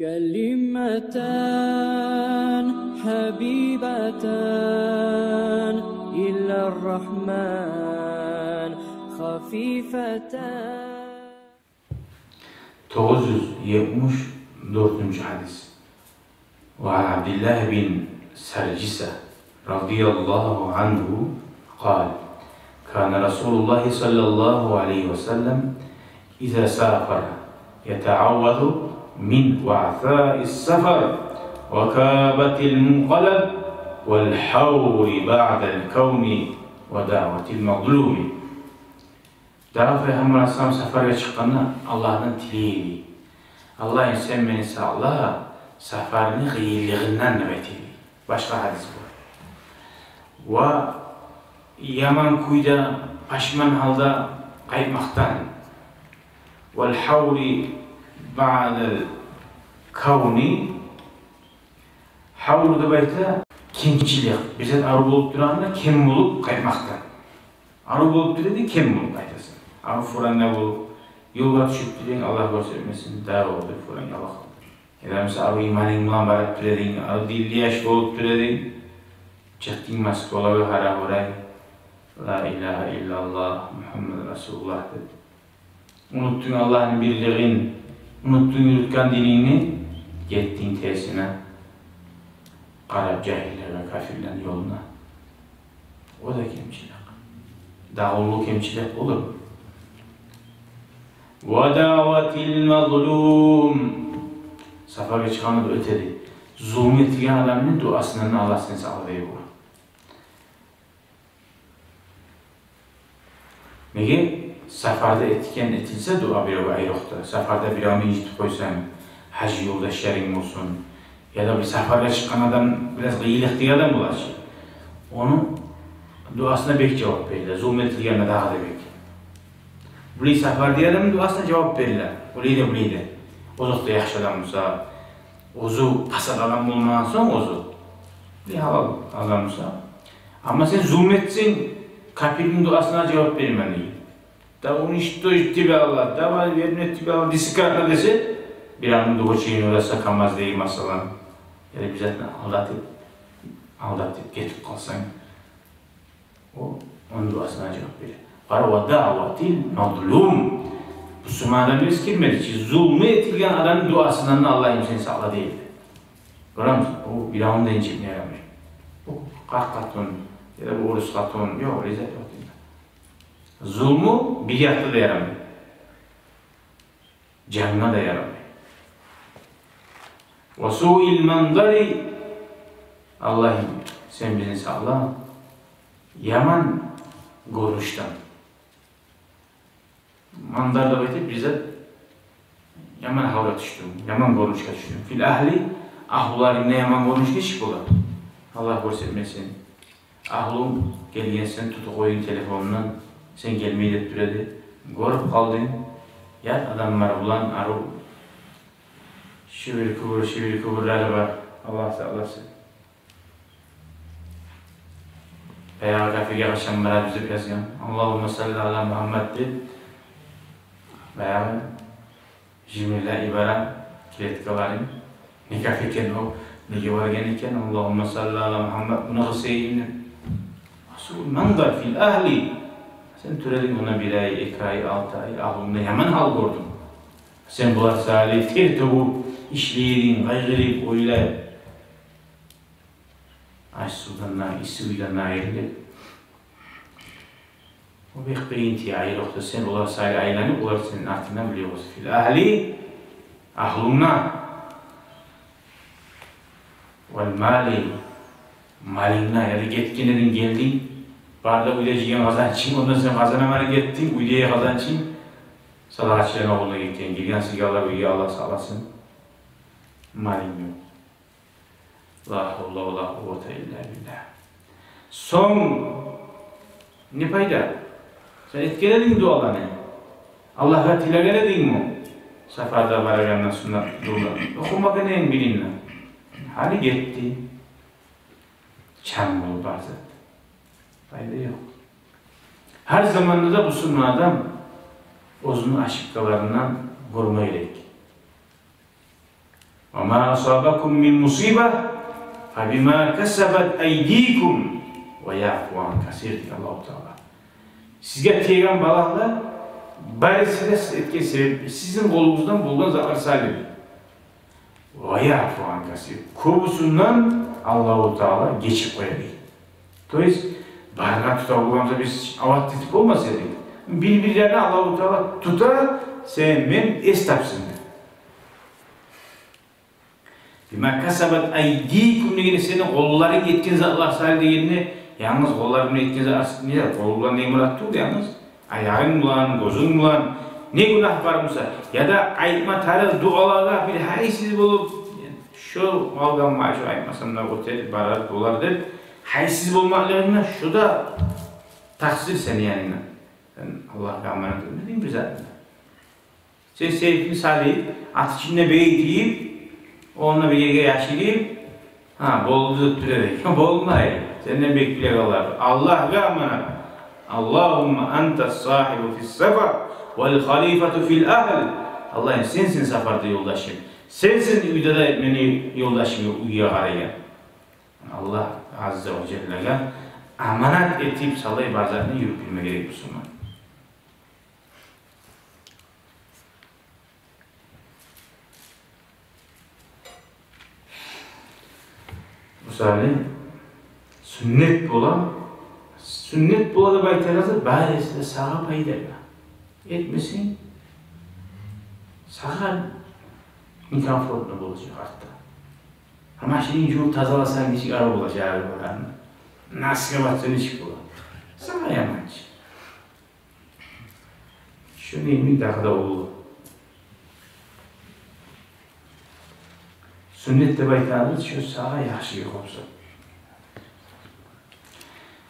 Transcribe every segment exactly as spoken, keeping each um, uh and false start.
كلمتان حبيبتان إلى الرحمن خفيفتان. Тогъуз юз етмиш дёртюнчю гьадис. وعن عبد الله بن سرجسة رضي الله عنه قال: كان رسول الله صلى الله عليه وسلم إذا سافر يتعوذ من وعثاء السفر وكابة المنقلب والحور بعد الكون ودعوة المظلوم. Дагъы Пайхаммар алайгьиссалам сапаргъа чыкъгъанда Аллагьдан тилей эди: «Аллагьым, сен мени сакъла сапарны къыйынлыгъындан», — деп айта эди. Башгъа гьадис бар. Ва яман кюйде, пашман гьалда къайтмакъдан. والحور بعد الكون. Гьавр деп айта кемчилик. Бир зат арив болуп турагъанда, кем болуп къайтмакъдан. Арив болуп тура эди, кем болуп къайтасан. Арив фуранда болуп, ёлгъа тюшюп тура эдинг, Аллагь гёрсетмесин, дагъы болду, фуран яла къалды. Яда, мисал, арив иманынг булан барып тура эдинг, арив динли яш болуп тура эдинг. Чыкъдынг Москвалагъа, гьара-гьурай, لا إله إلا الله محمد رسول الله деп. Унутдунг Аллагьны бирлигин, унутдунг юрютген динингни, гетдинг терсине, къарап жагьиллеге, капирлени ёлуна. О да кемчилик. Дагъы уллу кемчилик болур. ودعوة المظلوم. Сапаргъа чыкъгъанда дуа эте эди. Зулму этген адамны дуасындан Аллагь сени сакъла дей бугъар. Неге? Сапарда этген, этилсе дуа биревге, айрокъда сапарда биревню инжитип къойсанг, гьажи ёлдашларынг болсун, яда бир сапаргъа чыкъгъан адам, бираз къыйынлыкъ деген адам бола чы, ону дуасына бек жавап бериле, зулму этилгенде дагъы да бек. Булай сапар деген адамны дуасына жавап бериле, булай да, булай да. Озокъда, яхшы адам болса, оьзю пасат адам болмагъан сонг, оьзю бир гьалал адам болса. Амма сен зулму этсенг, капирни дуасына жавап беремен дей. Да уничтожь тебя, Аллагь, давай вернуть тебя, Аллагь, десятикратно десе, бир адамны дугъу чейин ураса, КамАЗ деген, масала, яда бир затны алдатып, алдатып гетип къалсанг, о, ону дуасына жавап бере. Къара, ва даъватил мазлум. Бусурман адам эсгермеди чи, зулму этилген адамны дуасындан да Аллагьым сени сакъла дей. Гёремисиз? О биревню де инжитме ярамай. О къарт къатын, яда бу орус къатын, ёкъ, риза ёкъ динде. Зулму бир якъда да ярамай. Жангъа да ярамай. Ва суил манзари, Аллагьым, сен бизин сакъла яман гёрюнюшден. Манзар деп айтып, бир зат яман гьалгъа тюшдюм, яман гёрюнюшге тюшдюм. Фил агьли, агьлюлерингде яман гёрюнюш нечик бола? Аллагь гёрсетмесин. Агьлюнг гелген, сен тутуп къойдунг телефонундан, сен гелмей деп тура эди. Гёрюп къалдынг, ят адамлар булан арив шибир-кюбюр, шибир-кюбюрлери бар. Аллагь сакъласын. Баягъы кафеге къачан барабыз деп язгъан, Аллагьумма салли аля Мугьаммад деп. Баягъы жымырлап йибере клеткаларын. Не кафе экен о, неге баргъан экен, Аллагьумма салли аля Мугьаммад, муну къылсайым деп. Суил манзар фил агьли. Сен тура эдинг онда бир ай, эки ай, алты ай, агьлюнгде яман гьал гёрдюнг. Сен булар саялы тер тёгюп ишлей эдинг, къайгъырып, ойлап. Аш-сувдан да, исси уьйден де айрылып. О бек къыйын тие, айрокъда сен олар саялы айланып, олар сени артынгдан биле болса. Фил агьли, агьлюнгде. Вал мали, малынгда, яда гетген эдинг, гелдинг, бары да уьйде жыйгъан къазанчынг, ондан сен къазанаман гетдинг, уьйде къазанчынг, садагъачыланы къолуна гетген, гирген сыйгъанлар уьйге, Аллагь сакъласын. Малынг ёкъ. Ла гьавла ва ла къуввата илла биллагь. Сонг не пайда? Сен этген эдинг дуаланы. Аллагьгъа тилеген эдингми? Сапарда барагъанда суннат дуалар. Охумагъан эдинг бирин де. Гьали гетди. Чанг болуп бар зат. Пайда ёкъ. Гьар заманда да бусурман адам оьзюню ошибкаларын гёрме герек. «Ва ма асабакум мин мусибатин фабима касабат айдикум ва яъфу ан касир», — дей Аллагьу Таала. Сизге тийген балагьлар барысы да сиз этген себеп, сизин къолугъуздан болгъан затлар саялы. «Ва яъфу ан касир». Кёбюсюнден Аллагьу Таала гечип къоя дей. То есть, барына тута болгъан буса, биз ават этип болмас эдик. Бир-бирлерин Аллагьу Таала тута, сен, мен эс тапсын деп. «Бима касабат айдикум» дегенде, сени къолларынг этген затлар саялы дегенде, янгыз къолларынг этген затлар, не, къол булан не мурат тюгюл янгыз? Аягъынг булан, гёзюнг булан не гюнагь бар буса, яда айтма тарыкъ дуалагъа бир гьайсыз болуп, шо къалгъан ма, шо айтмасам да оьтер, барар, болар деп, гьайсыз болмакълыгъынг да, шо да такъсир сени янынгда. Сен Аллагьгъа аманат этмединг бир затны. Сен сейфни салып, ат ичинде бегитип, ону бир ерге яшырып, гьа, болду деп тура эдинг. Болмай. Сенден бек биле къалар. Аллагьгъа аманат. «Аллагьумма анта сагьибу фис сафар вал халифату фил агьл». Аллагьым, сенсен сапарда ёлдашым. Сенсен уьйде де мени ёлдашым, уьйге къарайгъан. Аллагь азза ва жаллагъа аманат этип, шолай бар затны юрютме герек бусурман. Мисалы, сюннет бола, сюннет бола деп айтагъаныбыз, барысы да сагъа пайдалы. Этмесенг, сагъа некомфортно болажакъ артда. Амма машининг жувуп тазаласанг, нечик арив болажакъ, насгъа батса, нечик бола? Сагъа яман чы. Шону йимик дагъы да уллу. Сюннет деп айтагъаныбыз, шо сагъа яхшы юху болса.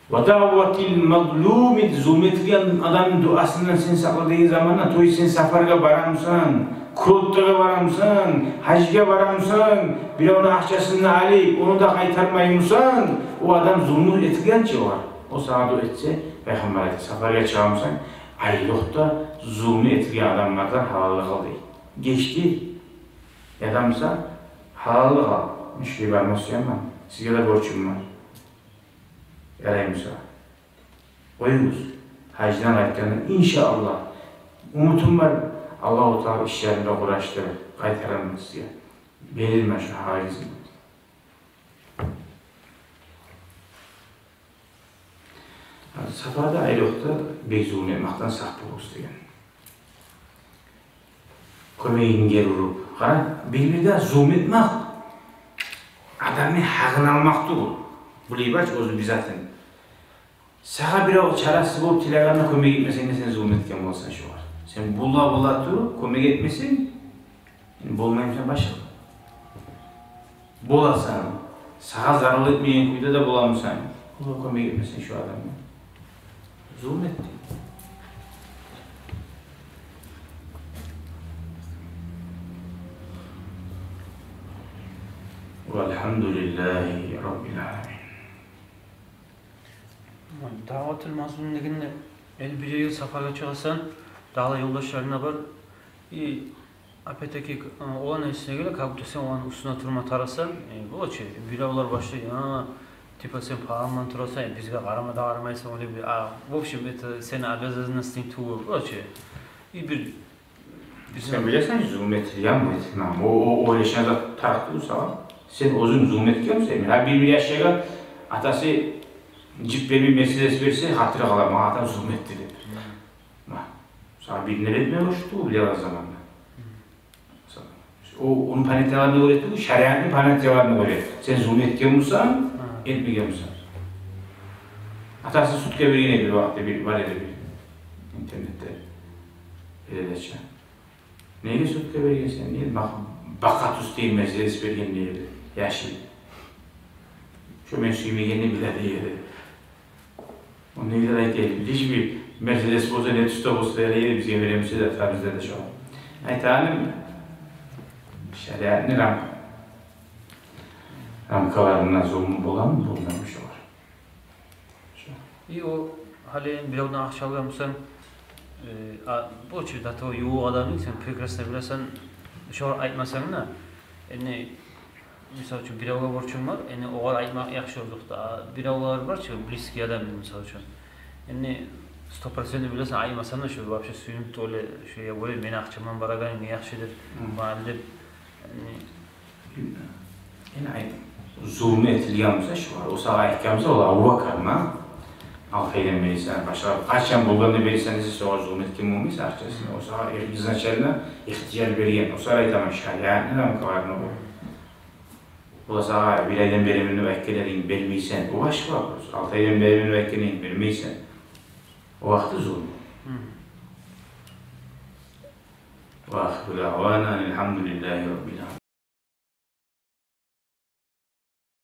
«Ва даъватил мазлуми», зулму этилген адамны дуасындан сен сакъла деген заманда, то есть сен сапаргъа барамысан, курортгъа барамысан, гьажгъа барамысан, биревню акъчасын да алып, ону да къайтармаймысан, о адам зулму этилген чи огъар. О сагъа дуа этсе, Пайхаммар айта, сапаргъа чыгъамысан, айлыкъда зулму этилген адамлардан гьалаллыкъ ал дей. Гечди. Ядамыса, гьалаллыкъ ал. Мен шулай барма сюемен. Сизге де борчум бар. Яраймыса, къоюгъуз. Гьаждан къайтгъанда, иншааллагь, умутум бар, Аллагьу Таала ишлерин де къурашдырып, къайтарарман сизге. Берирмен шу гьакъыгъызны. Сапарда, айлыкъда бек зулму этмекден сакъ болугъуз деген. Кёмегингге уруп. Къара, бир-бирде зулму этмек адамны гьакъын алмакъ тюгюл. Булай бар чы оьзю бир затын. Сагъа бирев чарасыз болуп тилегенде кёмек этмесенг де, сен зулму этген боласан шогъар. Сен бола-бола туруп кёмек этмесенг, болмаймысан башгъа. Боласан. Сагъа зарал этмейген кюйде де боламысан. Олагъа кёмек этмесенг шо адамгъа, зулму этдинг. Валгьамдулиллагьи раббил аламин. Даъватул мазлум дегенде, энни бир ерге сапаргъа чыгъасан, дагъы да ёлдашларынг да бар. И опять-таки, э, оланы эсине геле, как будто сен оланы уьстюне турма тарыкъсан. Э, бола чы, биревлер башлай, а, типа, сен паландан турасан, э, бизге къарама да къарамайсан, олай бир, а, в общем, это сени обязанностинг тюгюл, бола чы. И бир Сен билесен, зулму этилген бу, этилген. О, о, ойлашагъан зат тарыкъ тюгюл сагъа. Сен оьзюнг зулму этгенмисен? Гьа, бир, бир яшгъа атасы джип бермей, Мерседес берсе, хатири къала, магъа атам зулму этди деп. Ма, сагъа бир не этме борчлу тюгюл, билеген заманда. О, ону понятияларына гёре тюгюл, шариатны понятияларына гёре. Сен зулму этген бусанг, этмеген бусанг. Атасы сутка берген эди бир вакътиде, бир, бар эди бир интернетде передача. Неге сутка бергенсен? Неге бак-, бакъа тюс деген Мерседес берген дей эди яшгъа. Шо мен сюймегенни биле дей эди. О неге де айтайым, лишь бы Мерседес болса, не тюсде болса да ярай эди, бизге беремисе де, ата, бизде де шо. Айтагъаным, шариатны рам-, рамкаларында зулму боламы, болмаймы шолар. И о, гьали биревден акъча алгъан бусанг, э, а, бу чу да то ювукъ адамны, сен прекрасно билесен, шогъар айтмасанг да, Энни, мисал учун, биревге борчунг бар, энни огъар айтмакъ яхшы озокъда. А биревлер бар чы, близкий адам, мисал учун. Энни сто процентный билесен, айтмасанг да, шу вообще сююнюп, олай, шу, я, олай, мени акъчамдан барагъаны не яхшы деп, магъа деп. Энни, энни айт, зулму этилген буса шогъар, о сагъа айтгъан буса, ол Абубакар ма, алты айдан бересен, башгъа къачан болгъанда бересен десе, шогъар зулму этген болмайсан акъчасын. О сагъа изначально ихтияр берген, о сагъа айтаман, шариатны рамкаларына къой. Ол сагъа бир айдан беремен деп айтгъан эдинг, бермейсен, о башгъа вопрос. Алты айдан беремен деп айтгъан эдинг, бермейсен, о вакъти зулму. Ва ахиру даъвана анил гьамдулиллагьи раббил аламин.